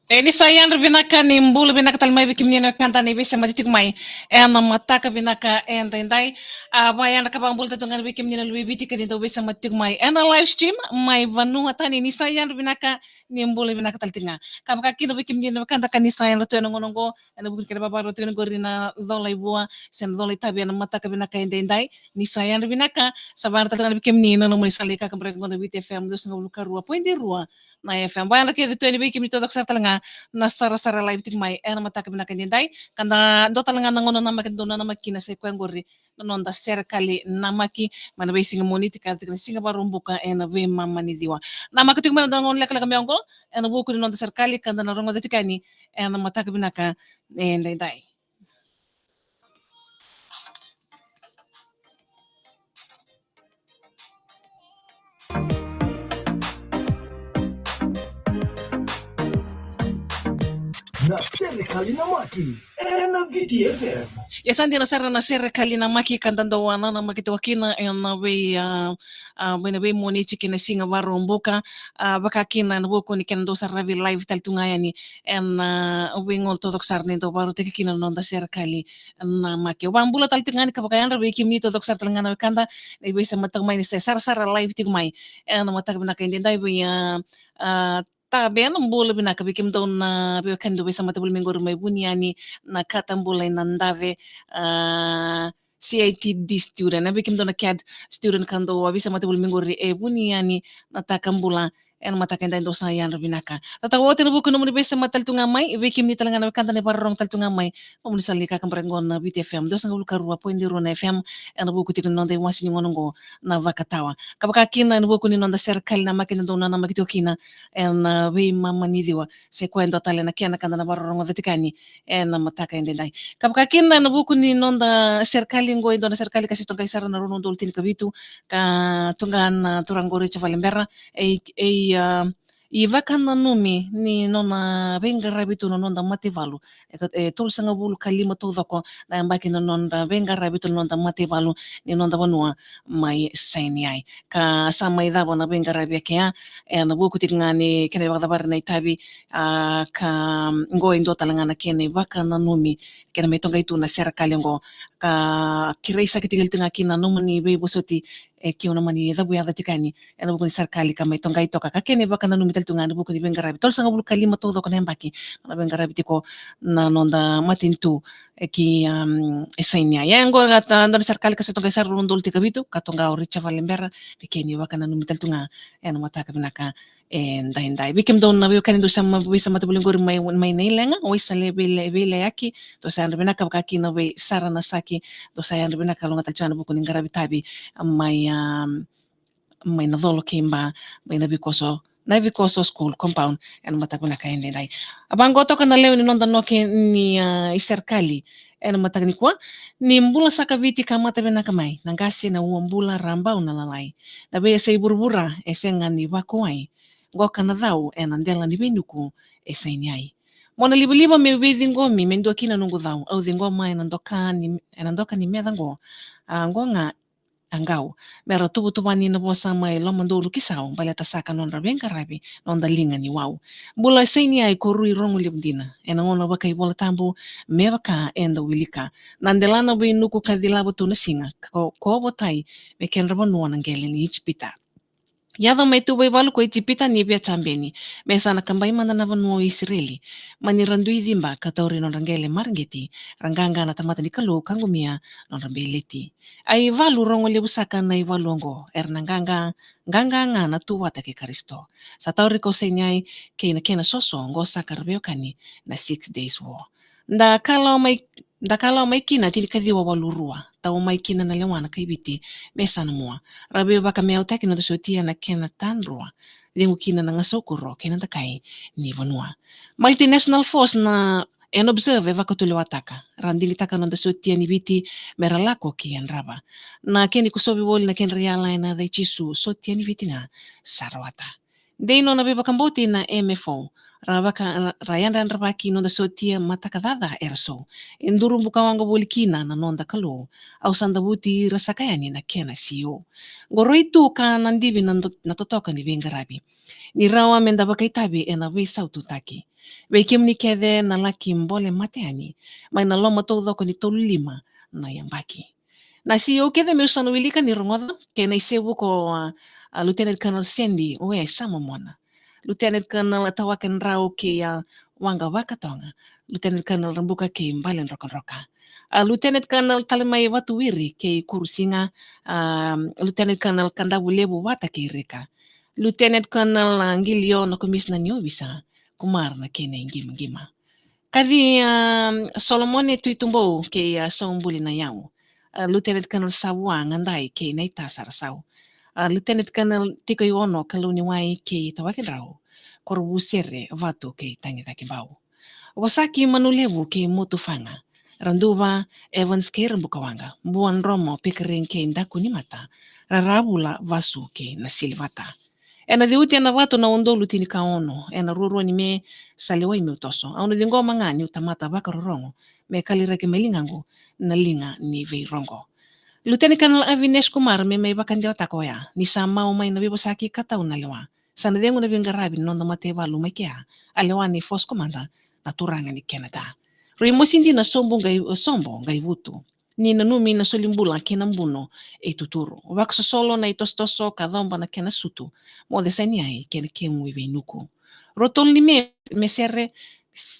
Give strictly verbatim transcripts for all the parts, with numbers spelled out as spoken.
E, ni sa yadra vinaka, ni bula vinaka tale mai vei kemuni na wekada ni veisemati tiko mai ena mataka vinaka edaidai. A, vakayadra ka vakabula tale tu ga vei kemuni na luve i Viti ka ni dau veisemati tiko mai ena live stream mai vanua tani. Ni sa yadra vinaka, ni bula vinaka tale tiko ga. Ka vaka kina vei kemuni na wekada ka ni sa yadra tu ena gauna oqo, ena vuku ni kena vakarau tiko qori na cola i vua se na cola i tavi ena mataka vinaka edaidai. Ni sa yadra vinaka, sa vakayadra tale tu ga vei kemuni na nomuni sala ni kakaburaki qo na Viti F M, dua sagavulu ka rua point rua na F M. Vakayadra kece tu yani vei kemuni taucoko sara tale ga na sarasara live tiko mai ena mataka vinaka edaidai. Ka da dua tale ga na gauna namaki dau nanamaki kina, sa i koya qori na noda serekali namaki mai na veisiga Moniti ka yaco tiko na siga Vakaraubuka ena veimama ni ciwa. Namaki tiko mai na noda gauna lekaleka mai oqo ena vuku ni noda serekali ka da na rogoca tiko yani ena mataka vinaka edaidai. Na serekali namaki ena Viti F M. Ia sa dina sara na serekali namaki ka da dau nanamaki toka kina ena vei, a, a, mai na veiMoniti kei na siga Vakaraubuka, a, vaka kina ena vuku ni kena dau saravi live tale tu ga yani ena, a, veigauna taucoko sara ni dau vakarautaki kina na noda serekali namaki. Au vakabula tale tiko ga yani ka vakayadra vei kemuni taucoko sara tale ga na wekada ni veisemati tiko mai, ni sa sarasara live tiko mai ena mataka vinaka edaidai vei, a, a, Tavena. Bula vinaka vei kemudou na veiwekani dou veisemati voli mai qori mai Vuniani, na Katabula i Nadave, a, C I T D student, na vei kemudou na CAD student ka dou a veisemati voli mai qori e Vuniani, na Takabula, ena mataka edai dou sa yadra vinaka. Tataka oti ena vuku nomuni veisemati tale tu ga mai, vei kemuni tale ga na wekada na ivakarorogo tale tu ga mai, nomuni sala ni kakaburaki qo na Viti F M, dua sagavulu ka rua point rua na F M, ena vuku tiko ni noda iwase ni gauna qo na Vakatawa. Ka vaka kina ena vuku ni noda serekali namaki eda dau nanamaki tiko kina ena veimama ni ciwa, sa i koya e dua tale na kena ka da na vakarorogo tiko yani ena mataka edaidai. Ka vaka kina ena vuku ni noda serekali qo, e dua na serekali ka se toqai sara na rua na udolu tinikavitu, ka toqa na turaga qori Chavalebera, e, e, a, ivakananumi ni nona veiqaravi tu na noda mataivalu. E, e tolusagavulu ka lima taucoko na yabaki na nodra veiqaravi tu na noda mataivalu ni noda vanua mai Sinai. Ka sa mai cava na veiqaravi e kea, ena vuku tiko ga ni kena vakacavari na itavi, a, ka qo e dua tale ga na kena ivakananumi, kena mai toqai tu na serekali qo, ka kerei saka tiko li tu ga kina nomuni veivosoti, e keu na mani cavu yaca tiko yani ena vuku ni serekali ka mai toqai toka, ka kena ivakananumi tale tu ga ena vuku ni veiqaravi. Tolusagavulu ka lima taucoko na yabaki na veiqaravi tiko na noda matanitu, e ki, um, e Sinai. Ia qo ga ta, dua na serekali ka se toqai sara rua na udolu tinikavitu, ka toqa o Richa Valebera, vei kena ivakananumi tale tu ga ena mataka vinaka edaidai. Vei kemudou na veiwekani dou sa mai veisemati voli qori mai, mai Nailega, Waisale Veile-, Veilayaki, dou sa yadra vinaka, vaka kina vei Sara Nasaki, dou sa yadra vinaka, loga tale tu ga ena vuku ni qaravi tavi mai, um, mai na colo kei Ba, mai na Vikoso, na Vikoso School Compound, ena mataka vinaka edaidai. A, vaqo toka na lewe ni noda noke ni, a, iserekali ena mataka nikua. Ni bula saka Viti ka mata vinaka mai, na qase, na uabula, ra bau na lalai. Na veiyasai vuravura e sega ni vakauwai, qoka na cau ena dela ni veinuku e Sinai. Mo na livaliva meu veiciqomi, me dua kina noqu cau, au ciqoma ena doka ni, ena doka ni meca qo, a, qo ga a qau. Me ra tuvatuvani na vosa mai lomadolu ki sau, baleta saka nodra veiqaravi noda liga ni wau. Bula Sinai ko rui rogo levu dina, ena gauna vakaivolatabu, me vaka eda wilika. Na delana veinuku ka cilava tu na siga, ko, ko votai me kedra vanua na qele ni Ijipita. Yaco mai tuva ivalu ko Ijipita ni via jabeni, me sa na kabai mada na vanua o Isireli. Mani ra dui ciba ka tauri nodra qele mareqeti, ra qaqa na tamata ni Kalou ka qumia nodra beleti. A ivalu rogo levu saka na ivalu oqo, era na qaqa, qaqa ga na tu vata kei Karisito. Sa tauri ko Sinai kei na kena soso, oqo saka ra veiwekani na Six Days War. Da kalawa mai, da kalawa mai kina tinikaciwa walu rua, tawa mai kina na lewana kai Viti me sa na mua. Ra veivakameautaki noda sotia na kena tadrua, cegu kina na gasaukuro kei na dakai ni vanua. Multinational Force na N Observe e vakatulewataka, ra digitaka noda sotia ni Viti me ra lako ki Yadrava. Na kena ikosovi voli na kedra iyala ena yaca i Jisu, sotia ni Viti ga sa rawata. Dei nona veivakabauti na M F O, ra vaka, ra, ra yadrayadravaki noda sotia mataka caca era sou. E duru bukawaqa voli kina na noda Kalou, au sa davuti ira saka yani na kena C E O. Qoroi tu ka na divi na do-, na totoka ni veiqaravi. Ni rawa me da vakaitavi ena veisaututaki. Vei kemuni kece na laki bole mate yani mai na loma taucoko ni tolu lima na yabaki. Na C E O kece meu sa na wilika ni rogoca kei na isevu ko a, a Lieutenant Colonel Sandy Oe Samamona, Lieutenant Colonel Tawake Drau kei a Waqa Vakatoga, Lieutenant Colonel Rabuka kei Bale Drokadroka, a Lieutenant Colonel Talemai Vatuwiri kei Kurusiga, a Lieutenant Colonel Kadavulevu Vata kei Rika, Lieutenant Colonel a Qilio na Komisina ni Ovisa, Kumar na kena iqimaqima. Kaci a Solomone Tuitubou kei a Saubuli na Yau, a Lieutenant Colonel Savua Gadai kei Naita Sarasau, a Lieutenant Colonel Tikoiono Kalouniwai kei Tawake Drau, Korovusere Vatu kei Tagicakibau, Vosaki Manulevu kei Motufaga, Raduva Evans kei Rabukawaqa, Buadromo Pickering kei Dakunimata, Raravula Vasu kei Nasilivata. Ena ciuti ena vatu na udolu tinikaono ena ruarua ni Me sa lewai meu toso. Au na ciqoma ga niu tamata vakarorogo me kaliraki mai ligaqu na liga ni veiroqo. Lieutenant Colonel Avinesh Kumar me mai vakadewataka oya ni sa mau mai na veivosaki ka tau na lewa. Sa na cegu na veiqaravi ni noda mataivalu mai kea, a lewa ni Force Commander na turaga ni Canada. Rui mosi dina sobu qai sobo qai vutu. Ni nanumi na soli bula kei na buno e tuturu. Vakasosolo na itosotoso ka coba na kena sutu. Moce sani ai kei na kemu i veinuku. Rua tolu ni Me, me sere,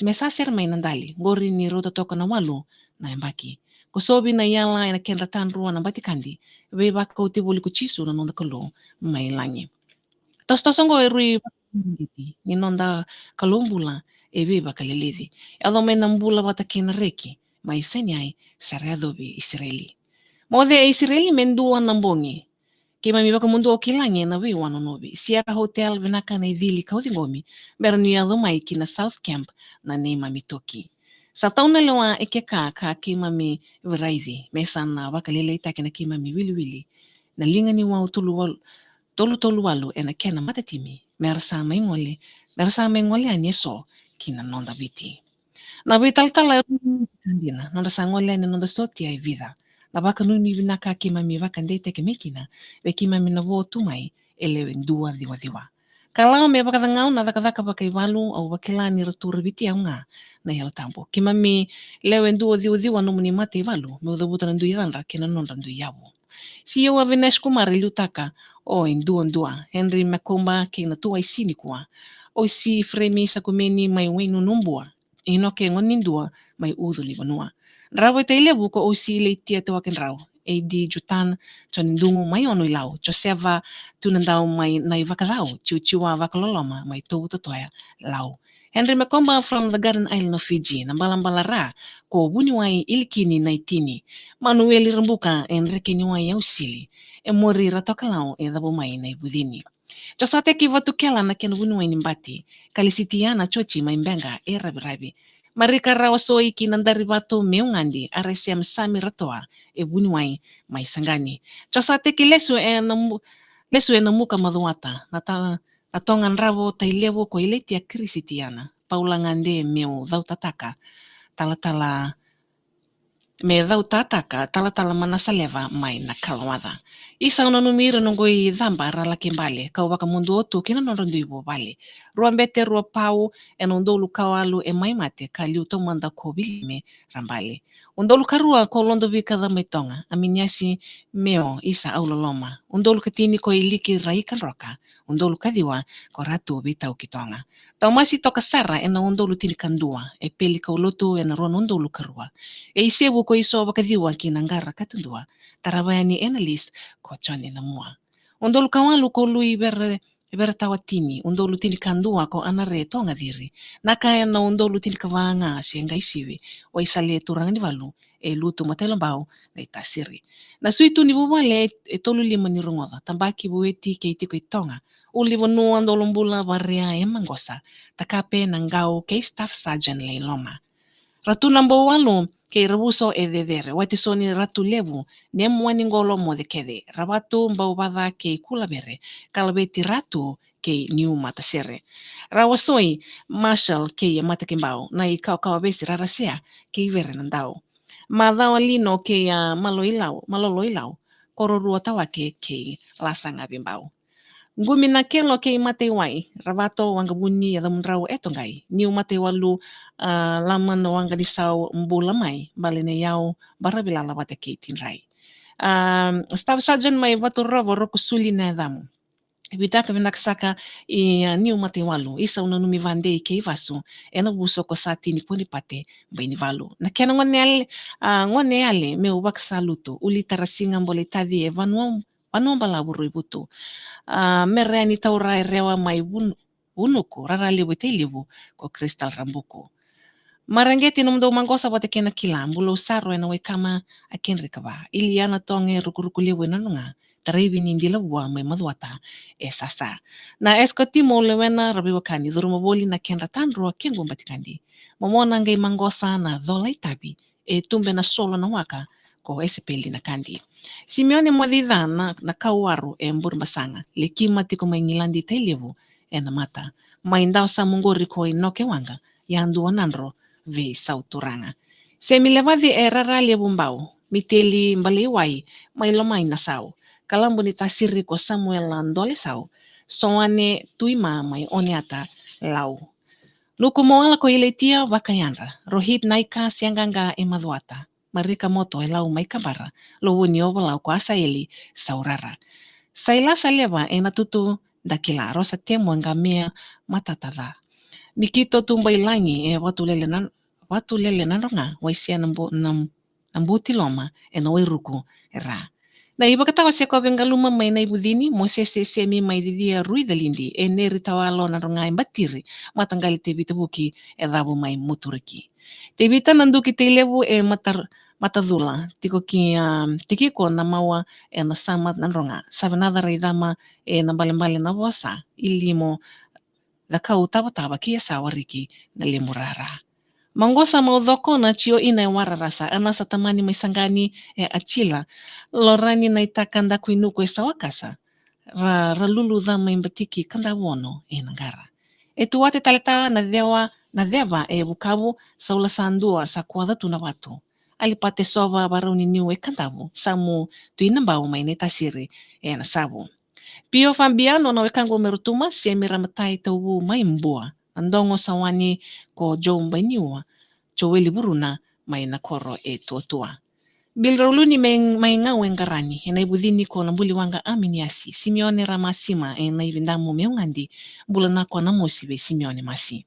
me sa sere mai na dali. Qori ni rauta toka na walu na yabaki. Kosovi na iyala ena kedra tadrua na batikadi. Veivakauti voli ko Jisu na noda Kalou mai lagi. Tosotoso oqo e rui vakadidike ni noda Kalou bula e veivakalilici. Yaco mai na bula vata kei na reki, mai sani ai sa ra yacovi Isireli. Moce e Isireli me dua na bogi. Keimami vakamuduo ki lagi ena veiwa nonovi. Sierra Hotel vinaka na icili kau ciqomi, bera niu yaco mai ki na South Camp na neimami toki. Sa tau na lewa e keka ka keimami varaici, me sa na vakalailaitaki na keimami wiliwili. Na liga ni wau tolu walu, tolu tolu walu ena kena matatimi, me ra sa mai gole, me ra sa mai gole yani eso ki na noda Viti. Na veitalatala e rua ka dina, nodra sa gole yani na noda sotia e vica. Na vakanuinui vinaka keimami vakadeitaki mai kina, vei keimami na vo tu mai e lewe dua ciwaciwa. Ka lawa me vakacagau na cakacaka vakaivalu, au vakila ni ra tu ra Viti au ga na Yalo Tabu. Keimami lewe dua ciwaciwa nomuni mataivalu, meu cavuta na dui cadra kei na nodra dui yavu. CEO Avinesh Kumar e liutaka, o e duadua, Henry Makumba kei na Tuwaisi nikua. O si Fremi Sakumeni mai Wainunubua, Inoke Gonidua mai Ucu ni Vanua. Drava i Tailevu ko O C Leitia Tewake Drau, A D Jutan, Joni Dugu mai Ono i Lau, Joseva Tunadau mai Nai Vakacau, Jiujiua Vakaloloma mai Tovu Totoya, Lau. Henry Makomba from the Garden Island of Fiji, na balabala ra ko Vuniwai Ilikini Naitini, Manueli Rabuka e Drekeniwai Ausili, e Mori Ratokalau e Cavu mai Nai Vucini. Josateki Vatukela na kena Vuniwai ni Bati, Kalisitiana Joji mai Beqa e Raviravi. Marika Rawasoi ki na Darivatu Meugadi, R S M Sami Ratoa e Vuniwai mai Saqani. Josateki lesu e na mu-, lesu e na Muka Macuata, na ta-, na Toga Dravo Tailevu ko Iletia Kirisitiana, Paula Gade meu cautataka, talatala me cautataka, talatala Manasaleva mai Nakalawaca. Isa au nanumi ira noqu icaba ra laki bale, kau vakamuduo tu ki na nodra dui vuvale. Rua bete rua pau, e na udolu ka walu e mai mate, ka liu taumada ko Viliame Rabale. Udolu ka rua ko Lodovi Kacamai Toga, Aminiasi Meo Isa au loloma. Udolu ka tini ko Iliki Rai Kadroka, udolu ka ciwa ko Ratu Veitau ki Toga. Taumasi toka sara e na udolu tinikadua, e Peli Kaulotu e na rua na udolu ka rua. E isevu ko Iso Vakaciwa ki na Qara Katudua, tarava yani e na list ko Joni Namua. Udolu ka walu ko Lui Vere, Vere Tawatini, udolu tinikadua ko Anare Togaciri, na ka e na udolu tinikava ga se Qaisivi, Waisale Turaganivalu, e Lutu Matailobau, Naitasiri. Na sui tu ni vuvale e, e tolu lima ni rogoca, tabaki vueti kei tiko i Toga, Ulunivanua, Dolobula, Varea, e Maqosa, Takape, Naqau, kei Staff Sergeant Leiloma. Ratu Nabouwalu kei Ravuso e Cecere, Watisoni, Ratu Levu, Nemuaniqolo, Mocekece, Ravatu, Bauvaca kei Kulavere, Kalaveti, Ratu kei Niu Matasere. Rawasoi, Marshal kei Matakibau, Nai Kawakawavesi, Rarasea kei Verenadau. Macawa Lino kei a Maloilau, Maloloilau, Kororua Tawake kei Lasagavibau. Qumi na kelo kei Mataiwai, Ravato, Waqavuni, Yacamudrau, Etoqai, Niu Mataiwalu, a, Lama na Waqa ni Sau, Bula mai, Bale na Iyau, Baravilala vata kei Tidrai. A, Staff Sergeant mai Vaturovo, Rokusuli na yacamu. Vitaka vinaka saka i, a, Niu Mataiwalu, Isau Nanumi Vadei kei Vasu, ena vuso ko Satini Ponipate, Bainivalu. Na kena gone yale, a, gone yale, meu vakasalutu, Uli Tarasiga Bolei Taci e vanua, vanua balavu Rui Vutu. A, Mere ni Taura e Rewa mai Vun-, Vunuku, Rara Levu e Tailevu, ko Crystal Rabuku. Mareqeti nomudou maqosa vata kei na kila, Bulou Saro ena Waikama, a Kendrikava. Iliana Toge Rukuruku Levu e Nadroga, Taraivi ni Dilavua mai Macuata e Sasa. Na Escort Timo Lewena Raveiwakani, curuma voli na kedra tadrua kei Qubatikadi. Momona qai maqosa na Cola Itavi, e Tube na Solo na Waka, ko Esepeli Nakadi. Simione Mocica na, na Kauwaru e Burebasaga, Lekima tiko mai Giladi Tailevu, ena mata. Mai Dawasamu qori ko Inoke Waqa, Yadua Nadro, Veisau Turaga. Semi Levaci e Rara Levu Bau, Miteli Baleiwai, mai Lomai na Sau. Kalabu ni Tasiri ko Samuela Dole Sau, Soane Tuima mai Oneata Lau. Nuku Moala ko Ilaitia Vakayadra, Rohit Naika Seaqaqa e Macuata, Marika Moto e Lau mai Kabara, Lovoni Ovalau ko Asaeli Saurara. Sailasa Leva e Natutu Dakila, Rosa Temo e Qamea Matataca. Mikito Tubailagi e Vatulele na, Vatulele Nadroga, Waisea na Bo-, na, na Buti Loma ena Wairuku e Ra. Na ivakatawa Sekovi Qaluma mai Naivucini, Mosese Semi mai Cicia Rui Calidi, e Neri Tawalo Nadroga e Batiri, Mataqali Tevita Vuki e Cavu mai Muturiki. Tevita Naduki Tailevu e Matar-, Matacula, tiko ki, a, Tikiko na Maua ena Sama Nadroga, Savenaca Raicama e Nabalebale Navosa, Ilimo Cakau Tavatava kei Yasawa Riki na Lemurara. Maqosa Maucoko na Tio Ina e Wararasa, Anasa Tamani mai Saqani e Atila, Lorani Naitaka Dakuinuku e Sawakasa, Ra-, Ralulu Cama i Batiki Kadavuono e Naqara. E Tuwate Taletawa na Cewa, na Ceva e Vukavu, Saula Sadua sa kuaca tu na vatu. Alipate Sova Varauniniu e Kadavu, Samu Tuinabau mai Naitasiri e Nasavu. Pio Fabiano na wekaqu mai Rotuma, Semi Ramatai Tauvu mai Bua, Nadogo Sawani ko Joe Bainiua, Joeli Vuruna mai Nakoro e Tuatua. Bill Rauluni mai, mai Gau e Qarani, e Naivucini ko Nabuliwaqa Aminiasi, Simione Ramasima e Naividamu Meugadi, Bula Nako Namosi vei Simione Masi.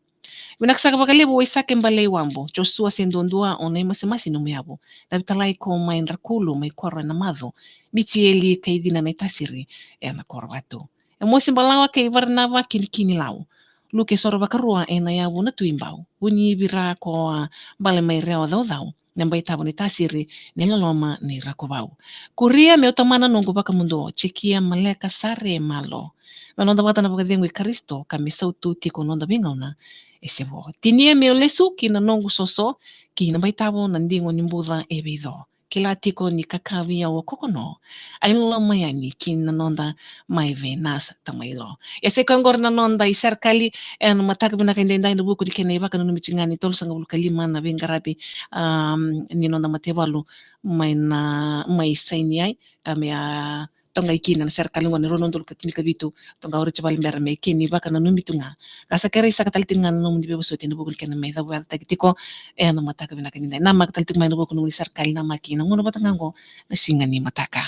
Vinaka saka vakalevu Waisake Balei Wabu, Josua Seduadua o Naimasimasi Nomuyavu, Davitalai ko mai Drakulu mai Koro ena Macu, Mitieli Kaicina Naitasiri ena Korovatu. E Mosi Balawa kei Varanava Kinikini Lau, Luke Soro Vakarua ena Yavu na Tuibau, Vuni Vira ko, a, Bale mai Rewa Caucau, na Baitavo ni Tasiri, ni Loloma ni Rakovau. Kuria meu tamana noqu vakamuduo, Jekia Maleka Sare Malo. Me noda vata na vakacegu i Karisito, ka me sautu tiko noda veigauna e se vo. Tinia meu lesu ki na noqu soso, ki na Baitavo na Digo ni Buca e Veico. Kila tiko ni kakavi au o kokono. Ai loma yani ki na noda mai Venasa Tamailo. Ia sa i koya oqori na noda iserekali ena mataka vinaka edaidai ena vuku ni kena ivakananumi tiko ga ni tolusagavulu ka lima na veiqaravi, am, ni noda mataivalu mai na, mai Saini ai, ka me a toqai kina na serekali oqo ni rua na udolu ka tinikavitu, toqa o Rija Valebera me kena ivakananumi tu ga. Ka sa kerei saka tale tiko ga na nomuni veivosoti ena vuku ni kena mai cavuyacataki tiko ena mataka vinaka edaidai. Namaka tale tiko mai ena vuku ni nomuni serekali, namaki na gauna vata ga oqo na siga ni mataka.